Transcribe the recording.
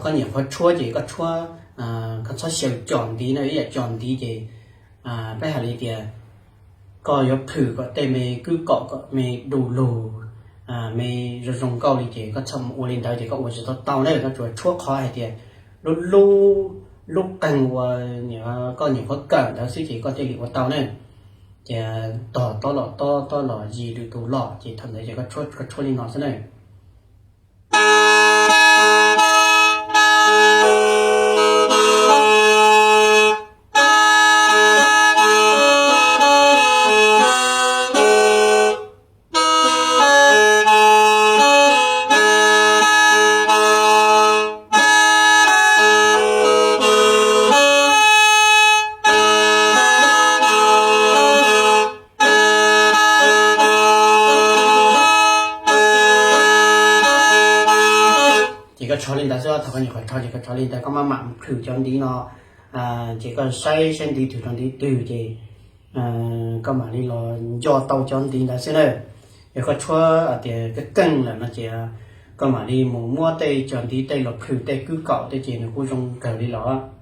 Koj nyuam qhuav tshuab ces koj tshuab, koj txhob xyaw cos ntiv na, ib yam cos ntiv ces peb hais li tias koj yuav plhws kom tej me kwb kaum kom me du lug, me zoo zoo nkauj li ces koj txhob mus ua li ntawd ces koj ua tsis tau tau na. Koj tsuas tshuab qhov hais tias lub lub, lub qeeg uas koj nyuam qhuav kawm ntawd xwb ces koj thiaj li ua tau na. Ces tog tob los tob, tob los yig lwm tus los ces thaum ntawd ces koj tshuab, koj tshuab li no xwb na. Ces koj tshuab li ntawd xwb, thaum koj nyuam qhuav tshuab ces koj tshuab li ntawd, koj maj mam plhws cov ntiv no, ces koj saib saib ntiv twg rau ntiv twg ces koj mam li los nco tau cov ntiv ntawd xwb na. Yog koj tshuab tias keej keej lawm no ces koj mam li mus muab tej cov ntiv tej los plhws tej kwb kaum tej ces nws kuj zoo kawg li los.